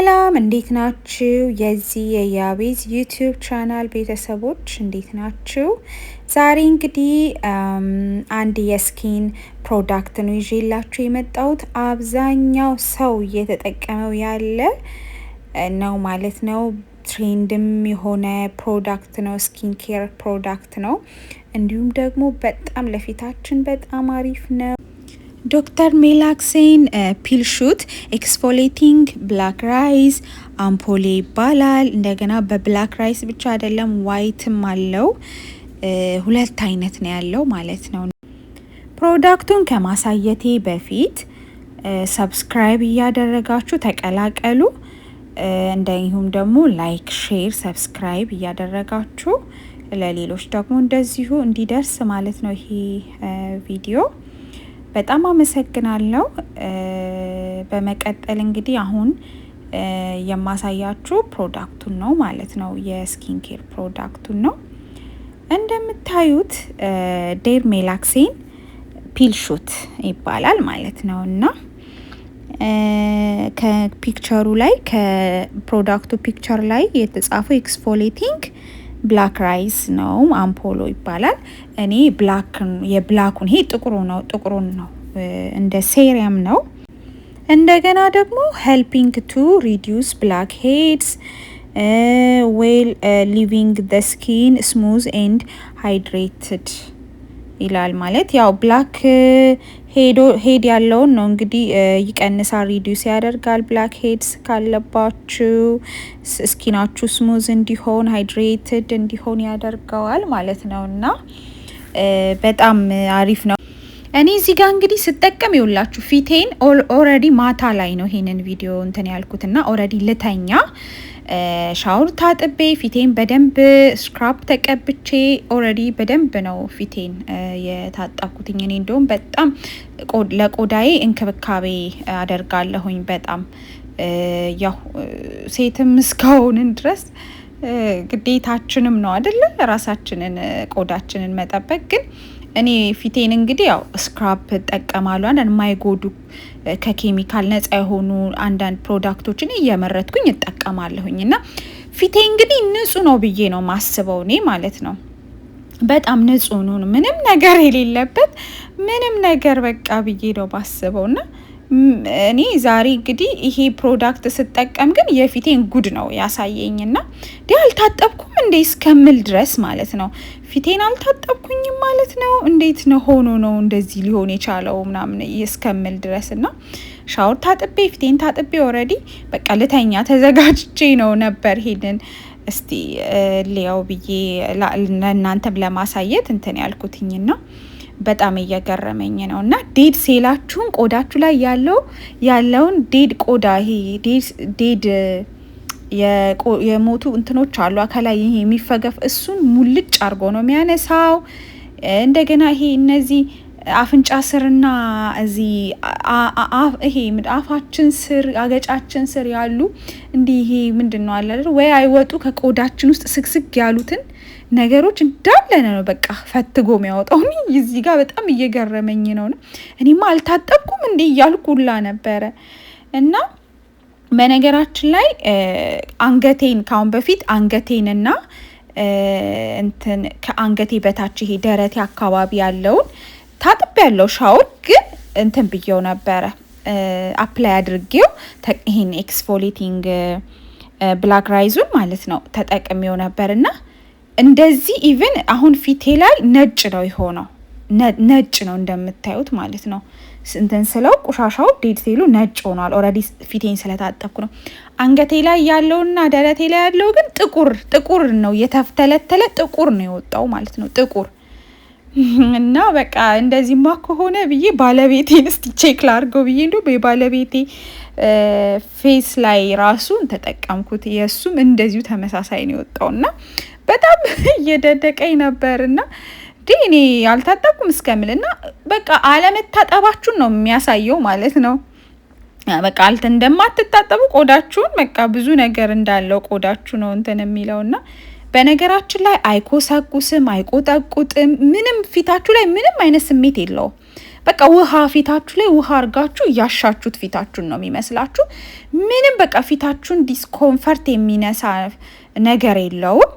ሰላም፣ እንዴት ናችሁ? የዚህ የያቤዝ YouTube channel ቤተሰቦች እንዴት ናችሁ? ዛሬ እንግዲህ አንድ የ skin product ነው ይዤላችሁ የመጣሁት። አብዛኛው ሰው እየተጠቀመው ያለ ነው ማለት ነው። Trend ም የሆነ product ነው፣ skin care product ነው። እንዲሁም ደግሞ በጣም ለፊታችን በጣም አሪፍ ነው። ዶክተር ሜላክሴን peel shoot exfoliating black rice ampoule ይባላል። እንደገና በ black rice ብቻ አይደለም፣ white ም አለው። ሁለት አይነት ነው ያለው ማለት ነው። Product ኡን ከማሳየቴ በፊት subscribe እያደረጋችሁ ተቀላቀሉ። እንዲሁም ደግሞ like፣ share፣ subscribe እያደረጋችሁ ለሌሎች ደግሞ እንደዚሁ እንዲደርስ ማለት ነው ይሄ ቪዲዮ። በጣም አመሰግናለሁ። በመቀጠል እንግዲህ አሁን የማሳያችሁ product ኡን ነው ማለት ነው። የ skin care product ኡን ነው። እንደምታዩት ዴር ሜላክሴን peel shoot ይባላል ማለት ነው። እና ከ picture ኡ ላይ፣ ከ product ኡ picture ላይ የተጻፈው exfoliating black rice ነው፣ አምፖሎ ይባላል። እኔ black የ black ኡን፣ ይሄ ጥቁሩ ነው፣ ጥቁሩን ነው፣ እንደ serum ነው። እንደገና ደግሞ helping to reduce blackheads while leaving the skin smooth and hydrated ይላል። ማለት ያው black head ያለውን ነው እንግዲህ ይቀንሳል፣ reduce ያደርጋል። Blackheads ካለባችሁ skin ኣችሁ smooth እንዲሆን፣ hydrated እንዲሆን ያደርገዋል ማለት ነው። እና በጣም አሪፍ ነው። እኔ እዚህ ጋር እንግዲህ ስጠቀም ይውላችሁ ፊቴን already ማታ ላይ ነው ይሄንን ቪዲዮ እንትን ያልኩትና already ልተኛ ሻወር ታጥቤ ፊቴን በደንብ scrub ተቀብቼ already በደንብ ነው ፊቴን የታጠብኩትኝ። እኔ እንደውም በጣም ለቆዳዬ እንክብካቤ አደርጋለሁኝ። በጣም ያው ሴትም እስከሆንን ድረስ ግዴታችንም ነው አይደለ? ራሳችንን ቆዳችንን መጠበቅ። ግን እኔ ፊቴን እንግዲህ ያው scrub እጠቀማለሁ። አንዳንድ የማይጎዱ፣ ከኬሚካል ነጻ የሆኑ አንዳንድ product ኦችን እየመረጥኩኝ እጠቀማለሁኝ። እና ፊቴ እንግዲህ ንጹህ ነው ብዬ ነው ማስበው እኔ ማለት ነው። በጣም ንጹህ ነው፣ ምንም ነገር የሌለበት፣ ምንም ነገር በቃ ብዬ ነው ማስበው። እና እኔ ዛሬ እንግዲህ ይሄ product ስጠቀም ግን የፊቴን ጉድ ነው ያሳየኝና እንዲህ አልታጠብኩም እንዴ እስከምል ድረስ ማለት ነው። ፊቴን አልታጠብኩኝም ማለት ነው። እንዴት ነው ሆኖ ነው እንደዚህ ሊሆን የቻለው ምናምን እስከምል ድረስ። እና ሻወር ታጥቤ፣ ፊቴን ታጥቤ already በቃ ልተኛ ተዘጋጅቼ ነው ነበር ሄድን እስቲ ሊያው ብዬ ለእናንተም ለማሳየት እንትን ያልኩትኝና በጣም እየገረመኝ ነው። እና dead cell ኣችሁን፣ ቆዳችሁ ላይ ያለውን dead ቆዳ፣ ይሄ dead የሞቱ እንትኖች አሉ ከላይ ይሄ የሚፈገፍ፣ እሱን ሙልጭ አድርጎ ነው የሚያነሳው። እንደገና ይሄ እነዚህ አፍንጫ ስርና እዚህ ይሄ አፋችን ስር፣ አገጫችን ስር ያሉ እንዲህ ይሄ ምንድን ነው አለ ወይ አይወጡ ከቆዳችን ውስጥ ስግስግ ያሉትን ነገሮች እንዳለ ነው በቃ ፈትጎ የሚያወጣው። እዚህ ጋር በጣም እየገረመኝ ነው። እኔማ አልታጠብኩም እንዴ እያልኩላ ነበረ። እና በነገራችን ላይ አንገቴን ካሁን በፊት አንገቴንና እንትን ከአንገቴ በታች ይሄ ደረቴ አካባቢ ያለውን ታጥቤ ያለው ሻወር ግን እንትን ብዬው ነበረ፣ apply አድርጌው ይሄን exfoliating black rice ኡን ማለት ነው ተጠቅሜው ነበር። እና እንደዚህ even አሁን ፊቴ ላይ ነጭ ነው የሆነው፣ ነጭ ነው እንደምታዩት ማለት ነው። እንትን ስለው ቆሻሻው dead cell ኡ ነጭ ሆኗል። Already ፊቴን ስለታጠብኩ ነው። አንገቴ ላይ ያለውና ደረቴ ላይ ያለው ግን ጥቁር ጥቁር ነው፣ የተፍተለተለ ጥቁር ነው የወጣው ማለት ነው፣ ጥቁር። እና በቃ እንደዚህማ ከሆነ ብዬ ባለቤቴን እስቲ check ላድርገው ብዬ እንዲሁ የባለቤቴ face ላይ ራሱን ተጠቀምኩት። የእሱም እንደዚሁ ተመሳሳይ ነው የወጣው። እና በጣም እየደደቀኝ ነበር እና እንዲህ እኔ አልታጠብኩም እስከምል። እና በቃ አለመታጠባችሁን ነው የሚያሳየው ማለት ነው። በቃ አልተ እንደማትታጠቡ ቆዳችሁን በቃ ብዙ ነገር እንዳለው ቆዳችሁ ነው እንትን የሚለው። እና በነገራችን ላይ አይኮሰኩስም፣ አይቆጠቁጥም፣ ምንም ፊታችሁ ላይ ምንም አይነት ስሜት የለውም። በቃ ውሃ ፊታችሁ ላይ ውሃ አርጋችሁ እያሻችሁት ፊታችሁን ነው የሚመስላችሁ። ምንም በቃ ፊታችሁን discomfort የሚነሳ ነገር የለውም።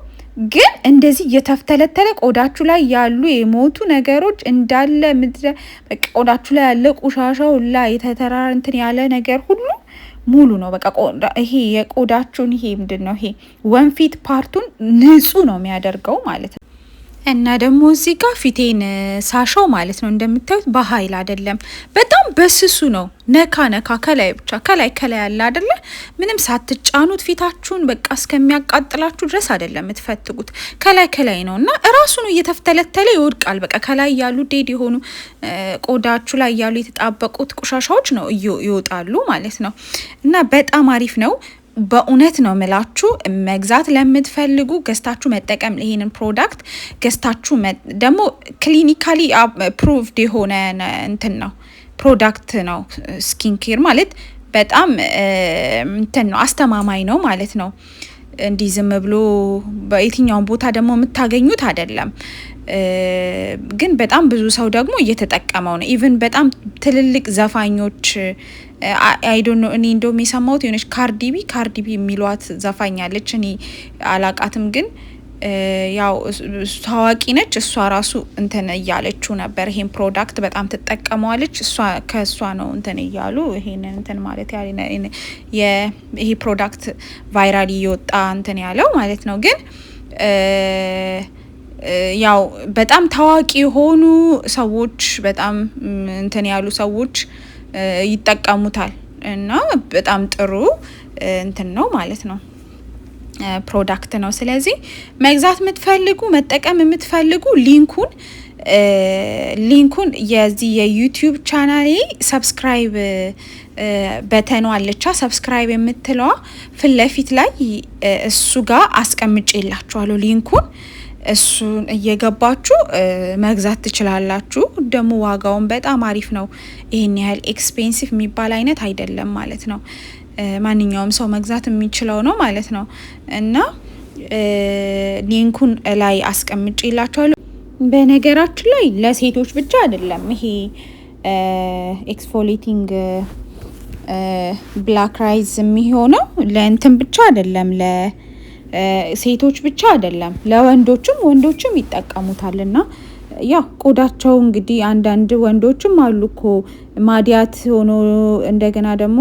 ግን እንደዚህ እየተፍተለተለ ቆዳችሁ ላይ ያሉ የሞቱ ነገሮች እንዳለ ምድረ በቃ ቆዳችሁ ላይ ያለ ቆሻሻ ሁላ የተተራራ እንትን ያለ ነገር ሁሉ ሙሉ ነው። በቃ ይሄ የቆዳችሁን ይሄ ምንድን ነው ይሄ ወንፊት part ኡን ንጹህ ነው የሚያደርገው ማለት ነው። እና ደግሞ እዚህ ጋር ፊቴን ሳሸው ማለት ነው እንደምታዩት በኃይል አይደለም፣ በጣም በስሱ ነው። ነካ ነካ ከላይ ብቻ ከላይ ከላይ ያለ አይደለ፣ ምንም ሳትጫኑት ፊታችሁን በቃ እስከሚያቃጥላችሁ ድረስ አይደለም የምትፈትጉት፣ ከላይ ከላይ ነው እና እራሱን እየተፍተለተለ ይወድቃል። በቃ ከላይ ያሉ dead የሆኑ ቆዳችሁ ላይ ያሉ የተጣበቁት ቆሻሻዎች ነው ይወጣሉ ማለት ነው። እና በጣም አሪፍ ነው። በእውነት ነው ምላችሁ፣ መግዛት ለምትፈልጉ ገዝታችሁ መጠቀም፣ ይሄንን product ገዝታችሁ ደግሞ clinically approved የሆነ እንትን ነው product ነው። Skin care ማለት በጣም እንትን ነው፣ አስተማማኝ ነው ማለት ነው። እንዲህ ዝም ብሎ በየትኛውም ቦታ ደግሞ የምታገኙት አይደለም። ግን በጣም ብዙ ሰው ደግሞ እየተጠቀመው ነው። Even በጣም ትልልቅ ዘፋኞች፣ I don't know፣ እኔ እንደውም የሰማሁት የሆነች ካርዲቢ የሚሏት ዘፋኝ አለች። እኔ አላቃትም፣ ግን ያው ታዋቂ ነች። እሷ ራሱ እንትን እያለችው ነበር። ይሄን product በጣም ትጠቀመዋለች። እሷ ከእሷ ነው እንትን እያሉ ይሄንን እንትን ማለት ይሄ product viral እየወጣ እንትን ያለው ማለት ነው። ግን ያው በጣም ታዋቂ የሆኑ ሰዎች፣ በጣም እንትን ያሉ ሰዎች ይጠቀሙታል እና በጣም ጥሩ እንትን ነው ማለት ነው፣ product ነው። ስለዚህ መግዛት የምትፈልጉ፣ መጠቀም የምትፈልጉ link ኡን የዚህ የ YouTube channel ኤ subscribe button ኗ አለቻ፣ subscribe የምትለዋ ፊት ለፊት ላይ እሱ ጋር አስቀምጬላችኋለሁ link ኡን። እሱን እየገባችሁ መግዛት ትችላላችሁ። ደግሞ ዋጋውን በጣም አሪፍ ነው። ይሄን ያህል expensive የሚባል አይነት አይደለም ማለት ነው። ማንኛውም ሰው መግዛት የሚችለው ነው ማለት ነው። እና link ኡን ላይ አስቀምጬላችኋለሁ። በነገራችን ላይ ለሴቶች ብቻ አይደለም ይሄ exfoliating black rice የሚሆነው፣ ለእንትን ብቻ አይደለም፣ ለሴቶች ብቻ አይደለም፣ ለወንዶችም፣ ወንዶችም ይጠቀሙታል። እና ያው ቆዳቸው እንግዲህ አንዳንድ ወንዶችም አሉ እኮ ማዲያት ሆኖ እንደገና ደግሞ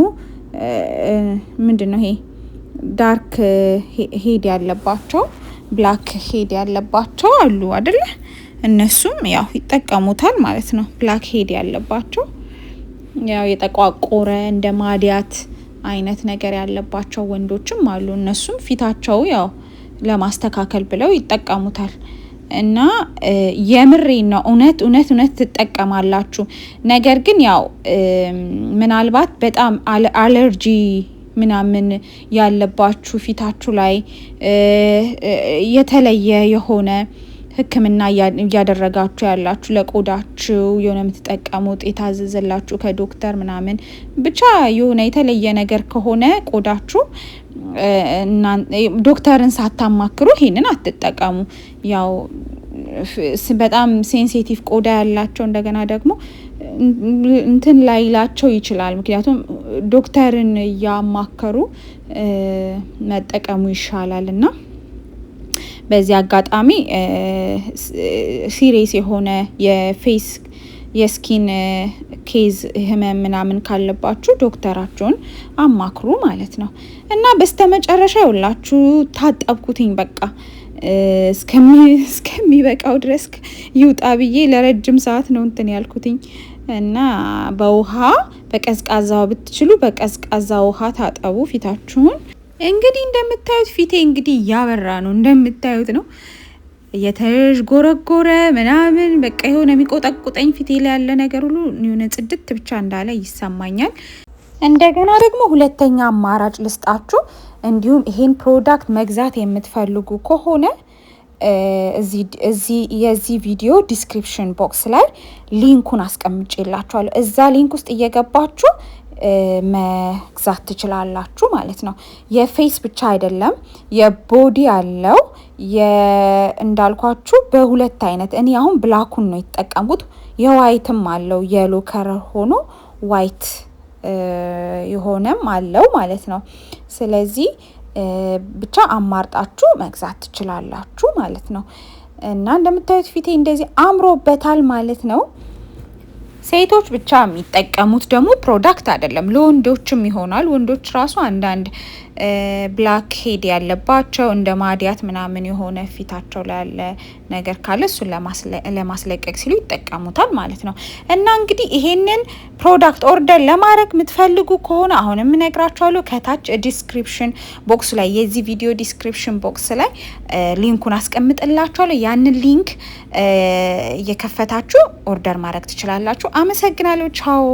ምንድን ነው ይሄ dark head ያለባቸው፣ black head ያለባቸው አሉ አይደለ? እነሱም ያው ይጠቀሙታል ማለት ነው። Black head ያለባቸው፣ ያው የጠቋቆረ እንደ ማዲያት አይነት ነገር ያለባቸው ወንዶችም አሉ። እነሱም ፊታቸው ያው ለማስተካከል ብለው ይጠቀሙታል። እና የምሬን ነው፣ እውነት እውነት እውነት ትጠቀማላችሁ። ነገር ግን ያው ምናልባት በጣም አለርጂ ምናምን ያለባችሁ፣ ፊታችሁ ላይ የተለየ የሆነ ሕክምና እያደረጋችሁ ያላችሁ፣ ለቆዳችሁ የሆነ የምትጠቀሙት የታዘዘላችሁ ከዶክተር ምናምን ብቻ የሆነ የተለየ ነገር ከሆነ ቆዳችሁ፣ ዶክተርን ሳታማክሩ ይሄንን አትጠቀሙ። ያው በጣም sensitive ቆዳ ያላቸው እንደገና ደግሞ እንትን ላይላቸው ይችላል። ምክንያቱም ዶክተርን እያማከሩ መጠቀሙ ይሻላል። እና በዚህ አጋጣሚ serious የሆነ የ face የ skin case ህመም ምናምን ካለባችሁ ዶክተራችሁን አማክሩ ማለት ነው። እና በስተመጨረሻ ይኸውላችሁ ታጠብኩትኝ፣ በቃ እስከሚበቃው ድረስ ይውጣ ብዬ ለረጅም ሰዓት ነው እንትን ያልኩትኝ። እና በውሃ በቀዝቃዛ፣ ብትችሉ በቀዝቃዛ ውሃ ታጠቡ ፊታችሁን። እንግዲህ እንደምታዩት ፊቴ እንግዲህ እያበራ ነው፣ እንደምታዩት ነው እየተዥጎረጎረ ምናምን፣ በቃ የሆነ የሚቆጠቁጠኝ ፊቴ ላይ ያለ ነገር ሁሉ የሆነ ጽድት ብቻ እንዳለ ይሰማኛል። እንደገና ደግሞ ሁለተኛ አማራጭ ልስጣችሁ። እንዲሁም ይሄን product መግዛት የምትፈልጉ ከሆነ እዚህ የዚህ ቪዲዮ description box ላይ link ኡን አስቀምጬላችኋለሁ። እዛ link ውስጥ እየገባችሁ መግዛት ትችላላችሁ ማለት ነው። የ face ብቻ አይደለም፣ የ body አለው። እንዳልኳችሁ በሁለት አይነት፣ እኔ አሁን black ኡን ነው የተጠቀምኩት። የ white ም አለው፣ yellow color ሆኖ white የሆነም አለው ማለት ነው። ስለዚህ ብቻ አማርጣችሁ መግዛት ትችላላችሁ ማለት ነው። እና እንደምታዩት ፊቴ እንደዚህ አምሮበታል ማለት ነው። ሴቶች ብቻ የሚጠቀሙት ደግሞ product አይደለም፣ ለወንዶችም ይሆናል። ወንዶች ራሱ አንዳንድ black head ያለባቸው፣ እንደ ማዲያት ምናምን የሆነ ፊታቸው ላይ ያለ ነገር ካለ እሱን ለማስለቀቅ ሲሉ ይጠቀሙታል ማለት ነው። እና እንግዲህ ይሄንን product order ለማድረግ የምትፈልጉ ከሆነ አሁንም እነግራችኋለሁ፣ ከታች description box ላይ፣ የዚህ ቪዲዮ description box ላይ link ኡን አስቀምጥላችኋለሁ። ያንን link እየከፈታችሁ order ማድረግ ትችላላችሁ። አመሰግናለሁ። ቻው።